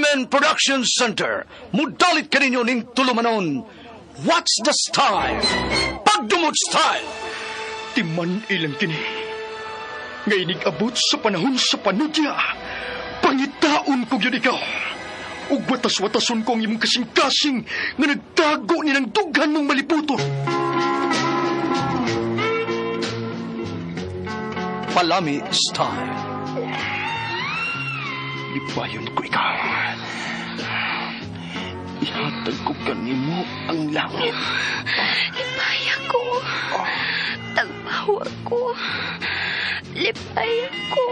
RMN Production Center, mudalit kaninyo ning tulumanon. What's the style? Pagdumot style! Timan ilang kini. Nga inig-abot sa panahon sa panudya. Pangitaon ko gyud ikaw. Ug watas-watason ko ang imong kasing-kasing nga nagtago ni ng dughan mong maliputon. Palami style. Lipayon ko ikaw. Ihatag ko kanimo ang langit. Lipay ako. Tagbawa ko. Lipay ako.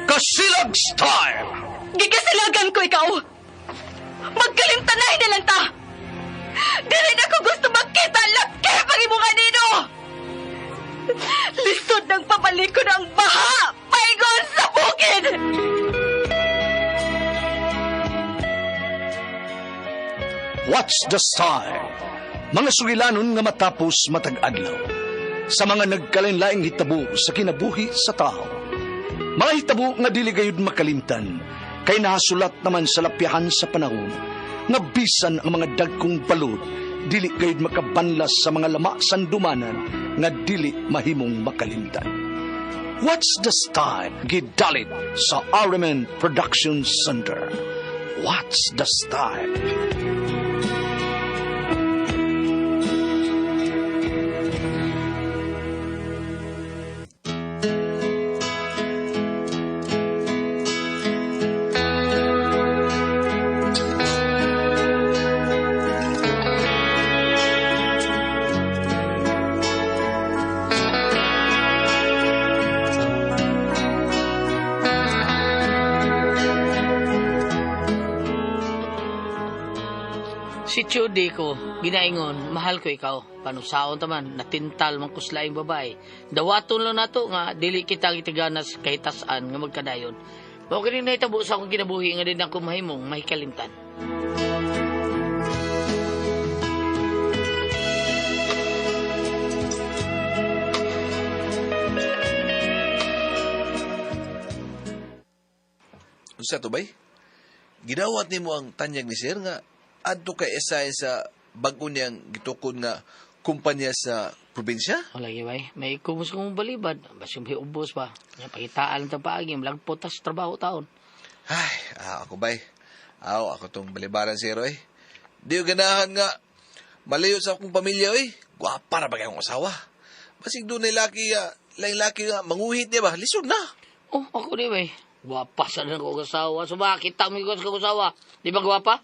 Kasilag style! Gigasilagan ko ikaw! Magkalimtanay na lang ta! Dili na ko gusto makita laki pag imong anino! Lisod ng pabalik ko ng baha! Paingon sa bukid! What's the style? Mga sugilanon nga matapos matag adlaw. Sa mga nagkalain-laing hitabo sa kinabuhi sa tao. Mga hitabo nga dili gayud makalimtan, kay nahasulat naman sa lapyahan sa panahon, nga bisan ang mga dagkong balod, dili gayud makabanlas sa mga lama sandumanan nga dili mahimong makalimtan. What's the style? Gidalit sa RMN Production Center. What's the style? Si Judy ko, ginaingon, mahal ko ikaw. Panusaon taman, natintal man kuslaing babae. Dawaton lang nato nga, dili kita gitiganas kahitasan nga magkadayon. Mao kini nahitabo sa akong kinabuhi nga din ako mahimong mahikalimtan. Unsa to bay? Gidawat nimo ang tanyag ni sir nga adto kay esay sa bag-o niyang gitukod nga kumpanya sa probinsya? O lagi bay, may kumos kong balibad. Basing may ubos pa. Nga, Pakitaan lang paagi, malagpo tas trabaho taon. Ay, ako bay. Aw, ako tong balibaran sir oy. Di ko ganahan nga malayo sa akong pamilya oy. Gwapa ra ba kayong asawa? Basig dunay laki laing laki nga manguhit niya ba? Lisod na. Oh, ako di bay. Gwapa sa na ko asawa. So bakit tamo ko sa asawa? Di ba gwapa?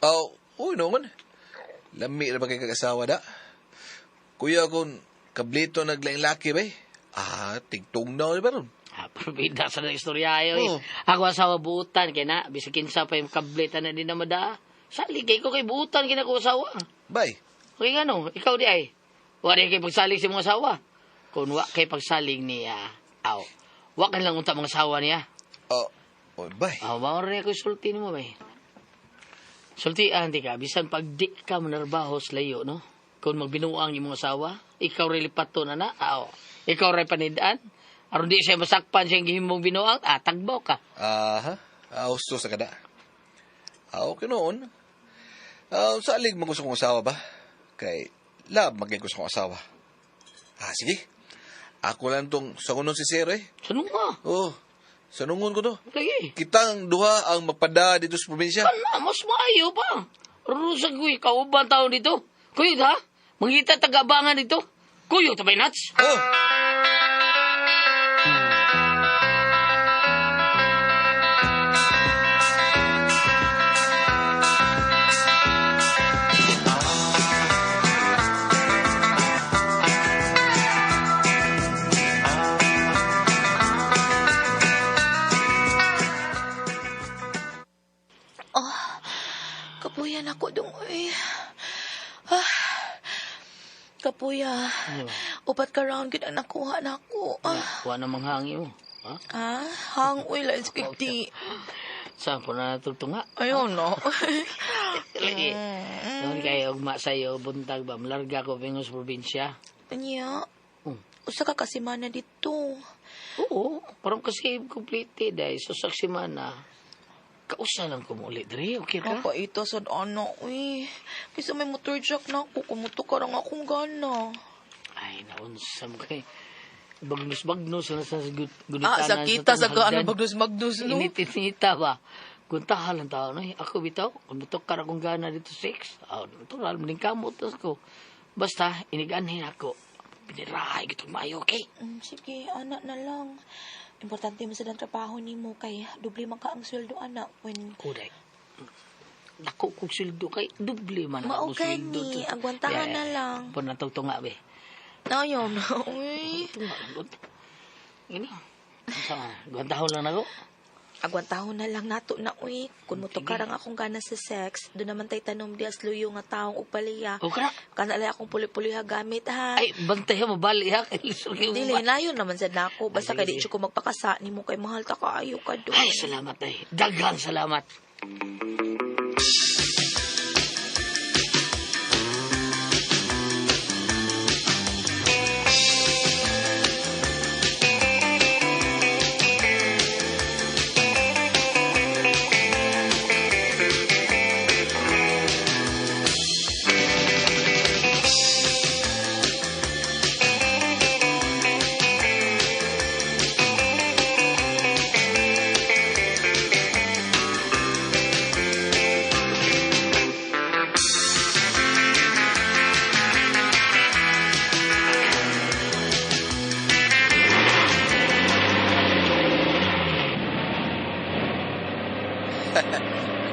Aw, uy no man. Lami ra ba kay kag-asawa da? Kuya kung kablito naglaing laki bay. Ah, tigtong na ba ron? Ah, probida sa na istorya ayo. Eh. Oo. Ako asawa buutan kay na bisag kinsa pa yung kableta na din na madaa. Sali kay ko kay buutan kay na ko asawa. Bay. Okay nga no, ikaw di ay. Wa di kay pagsalig sa mga asawa. Kung wa kay pagsalig niya, aw. Wa kan lang unta mga asawa niya. Oh, oh bay. Aw, mao rin ako sulti nimo bay. Sultian di ka bisan pag di ka manarbaho sa layo no. Kung magbinuang imong asawa, ikaw rin lipaton na aw. Ikaw rin panidaan. Aron di siya masakpan siyang gihimong binuang, ah, tagbaw ka. Aha. Ah, husto sa kada. Ah, okay noon. Ah, sa alig mo gusto kong asawa ba? Kay lab maging gusto kong asawa. Ah, sige. Ako lang tong sangunon si Sir eh. Sano nga? Oh, sanungon ko to. Lagi. Kitang duha ang magpada dito sa probinsya. Kana, mas maayo pa. Rusag ko, kauban taon dito. Kuyo ha? Mangita taga-abangan dito. Kuyo, tabay nuts. Oh! Kapuya na ko dong, uy. Ah, kapuya. Ano ba? Upat ka round gid ang nakuha na ako. Ah, Kuha na manghangi mo. Ha? ah hang uy, lain sa kigdi. Saan po na nga? Ayun, no. Lagi. Noon kayo, ugma sa'yo, buntag ba? Malarga ko pingos probinsya. Anya, Hmm. usa ka kasimana dito. Oo, parang kasi complete dahil sa saksimana. Kausa lang ko muli diri, okay ra? Kapaita sad ana, uy. Kaysa may motor jack na ako, kumuto ka lang akong gana. Ay, naunsa mo kay Bagnos-bagnos na sa gunitan. Ah, sakita sa ka ano bagnos-bagnos no. Init-inita ba? Guntahan lang tao, no? Ako bitaw, kung mutok ka ra kong gana dito 6, ah, natural, maning kamot tas ko. Basta, iniganhin ako. Pinirahay gitong maayo, okay? Sige, anak na lang. Importante man sa trabaho nimo kay doble man ka ang sweldo anak when Kuday. Dako kong sweldo kay doble man Mao ako sweldo. gani, agwantahan na lang. Punatog tunga be. Ayaw na, uy. Tunga lang gud. Gini. Unsa man? Gwantahon lang nako. Agwantahon na lang nato na, uy. Kung mutukarang akong gana sa sex, doon naman tay tanom dias luyo nga taong upaliya. O kana. Kanalay akong puli-puli ha gamit ha. Ay, bantay ha, mabali ha. Kay lisod kayo Dili, mabali. nayon naman sad nako. Basta Ay, kay di sige. ko magpakasa nimo kay mahal ta kaayo ka doon. Ay, salamat ay. Daghang salamat.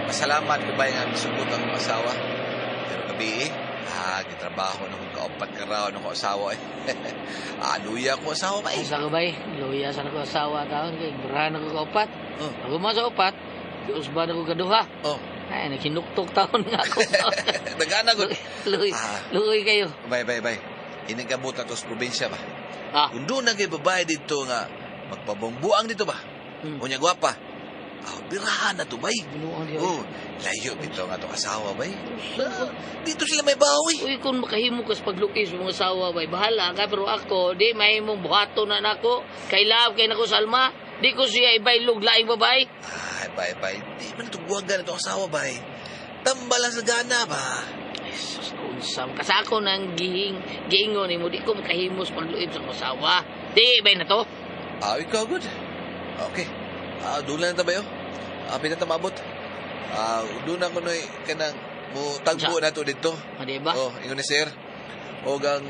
Pasalamat ko ba nga misugot ang akong asawa. Pero gabi eh, gitrabaho na kong kaupat ka raw ng akong asawa eh. Luya ko asawa ba eh. Ay, sa kabay, luya sa nako asawa taon kay burahan ako kaupat. Oh. Ako man sa upat, giusban ako kaduha. Oh, Ay, naghinuktok taon nga ako. nagana ko. Luoy, Ah. luoy kayo. Bay, bay, bay. Inigabot na to sa probinsya ba? Ah, Kung doon na kay babae dito nga, magpabongbuang dito ba? Unya gwapa. Birahan na to, bay. Binuang diyo. Oh, layo bitaw nga to asawa, bay. Dito sila may bawi. Uy, kung makahimo ka sa paglukis sa mga asawa, bay, bahala ka. Pero ako, di, mahimong buhato na nako. Kay love, kay nako sa alma. Di ko siya ibaylog laing babae. Ay, bay, bay. Di man ito buwagan ito asawa, bay. Tambala sa gana ba? Ay, sus, unsam. Kasako nang giingon nimo, di ko makahimo sa pagluib sa asawa. Di, bay na to. Ikaw, good. Okay. Doon lang na tayo. Pita ta maabot. Doon na kunoy kanang mo tagbo na to dito. Di ba? Oh, ingon ni sir. O gang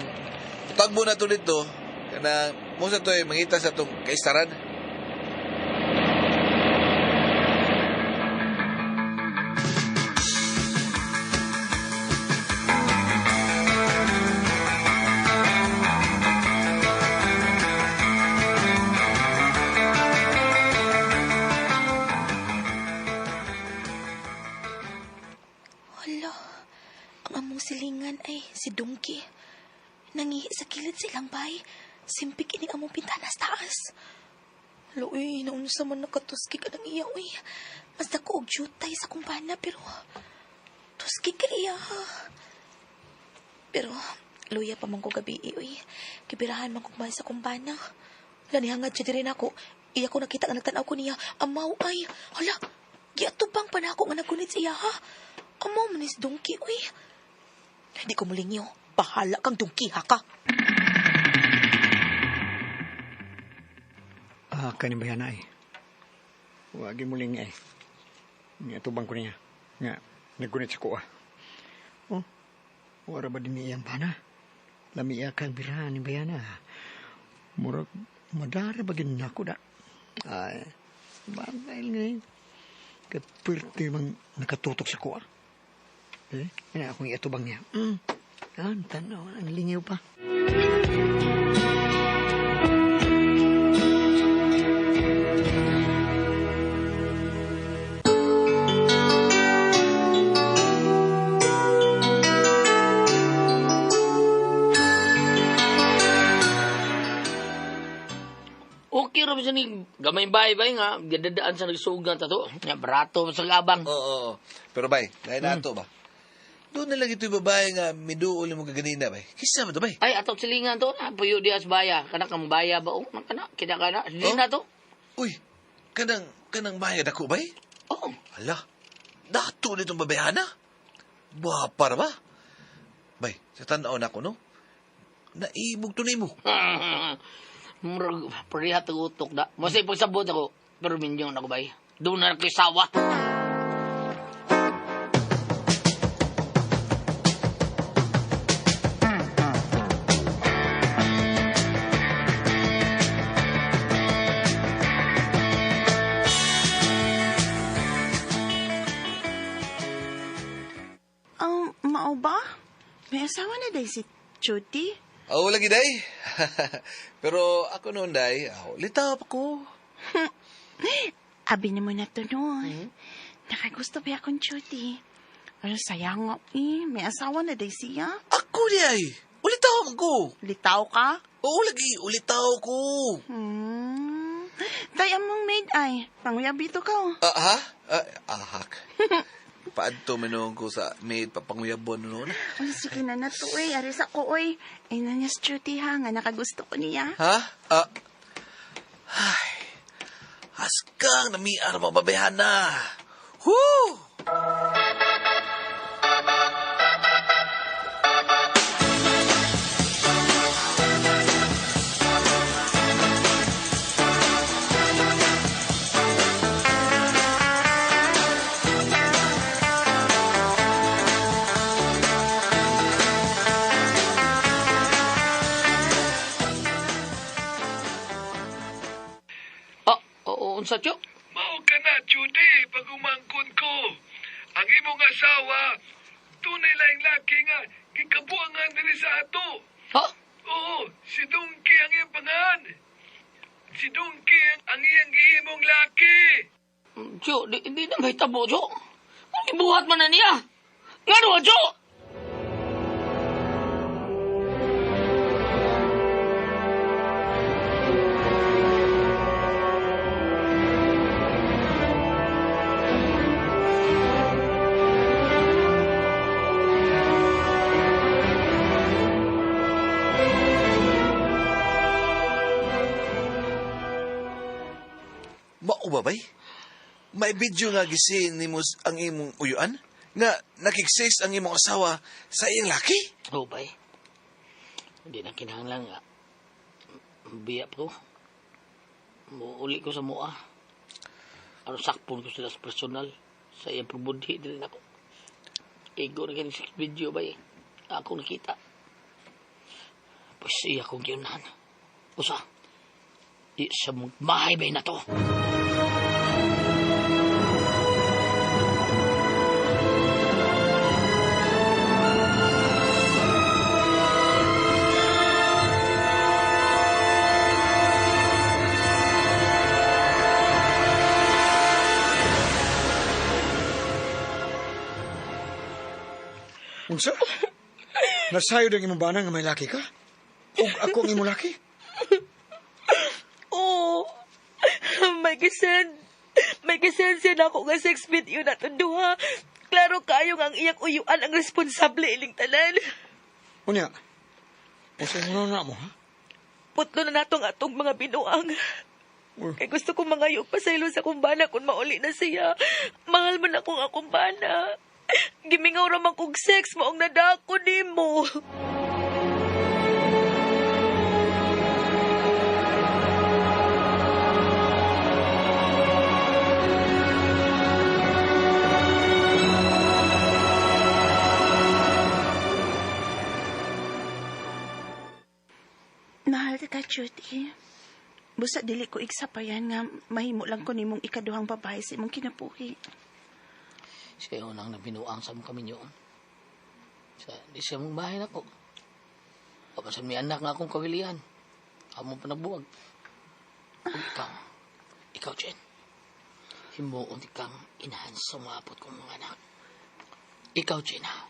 tagbo na to dito kanang mo sa to'y mangita sa tong kaisaran. Hala, ang among silingan ay si Donkey. Nangihi sa kilid silang bay. Simpik ining among pintanas taas. Hala, uy, naunsa man nakatuskig ang iya, uy. Mas dako og jutay sa kumpana, pero tuskig ka iya. Pero, luya pa man ko gabi, uy. Kibirahan man kong sa kumpana. Hala, nihangad siya diri nako. Iya ko nakita nga nagtan-aw ko niya. Amaw ay, hala, giatubang pa nako nga naggunit sa iya, ha? Amaw man is donkey, uy. Hindi ko mulingyo. Bahala kang donkey, ha ka? Kani ba yan ay? Wagi muling ay. Nga tubang ko niya. Nga, naggunit sa kuha. Oh, wara ba din iyang pana? Lami iya kang birahan ni Bayana. Murag, madara ba gin nako da? Ay, bagay nga. Kapirti mang nakatutok sa kuha. Yan akong iatubang niya. Tanaw, ang lingaw pa. Okay ra ba siya ni gamay bay-bay nga, gadadaan sa nagsugan ta to. Nga, barato sa labang. Oo, oo. Pero bay, lain na ato ba? Doon na lang ito'y babae nga miduol mo kaganina, bay. Kisa ba ito, bay? Ay, atong silingan to. Na, puyo diya sa baya. Kana kang baya ba? Oh, kana, kita ka na. Di Oh? na to. Uy, kanang bayad ako, bay? Oh. Hala, dato nitong babayhana. Buha ra ba? Bay, sa tanaw na ako, no? Naibog to nimo. Murag, pareha tag utok na. Masay pagsabot ako. Pero minyon ako, bay. Doon na kay sawa. Mao ba? May asawa na day si Chuti? Oo, lagi, day. Pero ako noon, day, aw, litaw pa ko. Abi na mo na to noon. Nakagusto ba akong Chuti? Pero sayang nga eh, may asawa na day siya. Ako di ay. Ulitaw man ko. Litaw ka? Oo, lagi, ulitaw ko. Day among maid ay, panguyabito ka oh. Ah, ha? Ah, ahak. Paadto man ko sa maid papanguyabon noon. Ay, sige na na to eh. Aris ako oy. Ay na niya si Chuti ha, nga nakagusto ko niya. Ha? Ah. Ay. Haskang namiar mababayhan na. Woo! Oh, oo, unsa, Chok? Mao ka na, Judy, pag umangkon ko. Ang imong asawa, tunay laing laki nga, gikabuangan diri sa ato. Ha? Oo, si Donkey ang iyang pangan. Si Donkey ang iyang gihimong laki. Chok, di na may tabo, Chok. Ang ibuhat man na niya. Nga Chok? Mao ba, bay? May video nga gisin nimo ang imong uyuan? Nga nakiksis ang imong asawa sa iyang laki? Oo, bay. Hindi na kinahanglan nga. Biya ko. Muuli ko sa mua. Aron sakpon ko sila sa personal. Sa iyang pagbudhi, dili na ako. Igo na kaning video, bay. Ako nakita. Pues iya kong giyunahan. Usa, di sa mahay bay na to. Unsa? Nasayod ang imong bana nga may laki ka? Ug ako ang imong laki? Oo. May gisend. May gisend siya na ako nga sex video na to duha. Klaro kayo nga ang iyang uyuan ang responsable iling tanan. Unya, unsa mo na mo, ha? Putlo na natong atong mga binuang. Uy. Kay gusto kong mangayog pasaylo sa akong bana kung mauli na siya. Mahal man akong akong bana. Gimingaw ra man kog sex maong nadako nimo. Mahal ka, Chuti. Busa dili ko igsapayan nga mahimo lang ko nimong ikaduhang babae sa imong kinabuhi. Siya unang nabinuang sa mong kami yun. Sa, di siya mong bahay na ko. Kapasan may anak nga akong kawilihan. Amo pa nagbuwag. Ug ikaw, Jen. Himuon kang inahan sa mga kong mga anak. Ikaw, Jen, ha?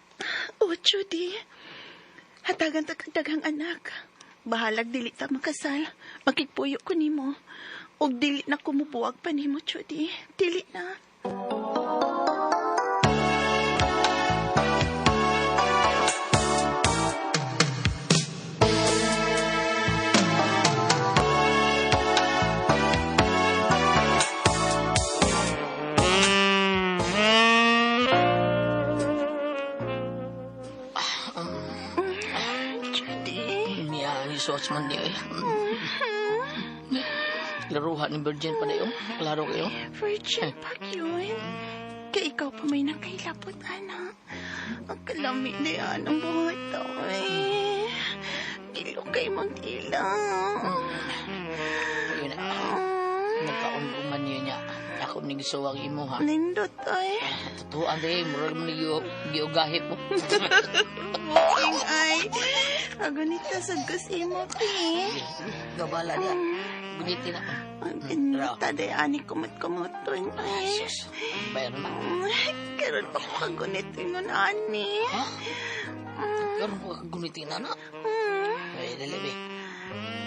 Oh, Judy. Hatagan ta kag daghang anak. Bahalag dili ta makasal. Makigpuyo ko nimo. Og dili na kumubuwag pa nimo, Judy. Dili na. Gisuot man niyo eh. Laruhan ni Virgin pa na yun. Klaro kayo. Virgin pa yun. Kay ikaw pa may nakailapot, ana. Ang kalami na yan ang buhat eh. Dilo kay magila. Ayun na. Nagkaunungan niyo niya. Ako ni gisuwang imo ha. Nindot ay. Totoo ang day, murag mo ni giugahip mo. Buking ay. Agunita sa imo, pi. Gabala niya. Gunitin na. Ang pinata day ani kumot-kumoton ay. Sus, bayar na. Karon pa ko kagunit ingon ani. Ha? Karon ko kagunitin na na. Ay, dali be.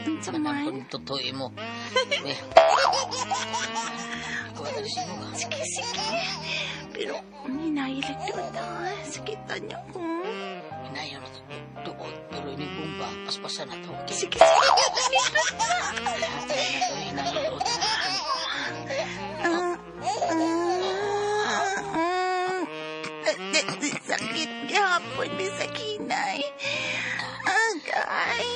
Unsa Manang man? kung totoo mo. Be. Ikaw na si mo ka. Sige, sige. Pero hinahilig doon ta. Sakitan niya ko. Hinayon na tuot, pero ini bumba, paspasan na to. Okay. Sige, sige. Nindot na. Hinayon tuot. Sakit gihapon di sa kinay. Agay.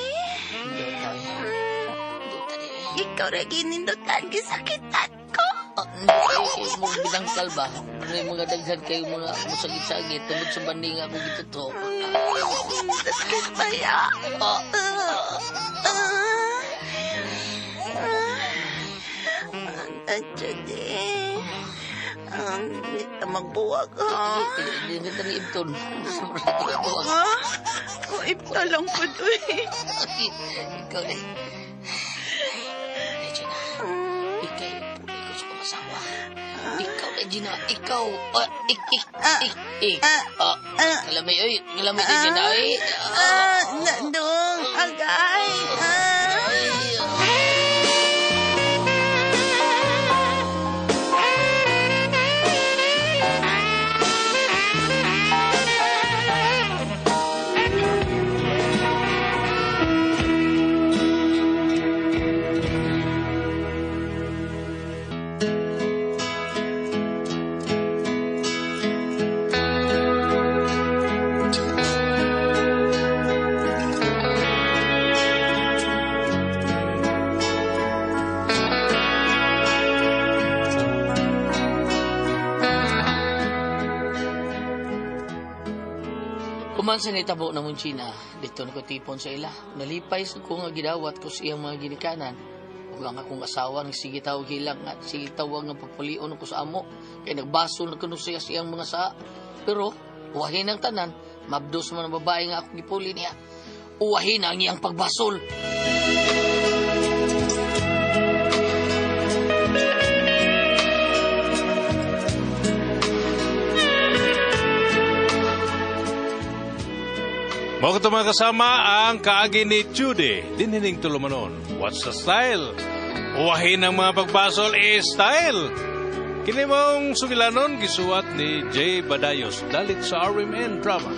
Ikaw ra ginindutan gisakitan ko. Hindi kayo mo binangkal ba? May mga daghan kayo mga musagit-sagit tungod sa banding ako gituto. Sakit ba ya? Judy. Ang hindi ta magbuwag, ha? Hindi kita ni Ibton. Sobrang buwag. Ha? O, ipta lang po to eh. Ikaw eh. Gina. Ikay, puli ko sa kumasawa. Ikaw na, Gina. Ikaw. Ik, ik, ik, ik. Kalamay, oy. Kalamay na, Gina, oy. Nandong, agay. Kuman sa nitabo na mong China, dito na ko tipon sa ila. Nalipay sa ko nga gidawat ko sa iyang mga ginikanan. Ug ang akong asawa nang sige tawag hilang nga sige tawag nga papulion ko sa amo. Kay nagbasol na kuno siya sa iyang mga saa. Pero uwahin ang tanan, mabdos man ang babae nga akong gipuli niya. Uwahin ang iyang pagbasol. Mao kato mga kasama ang kaagi ni Judy. Dinhining tulumanon. What's the style? Uwahin ang mga pagbasol is style. Kini mong sugilanon gisuwat ni Jay Badayos dalit sa RMN Drama.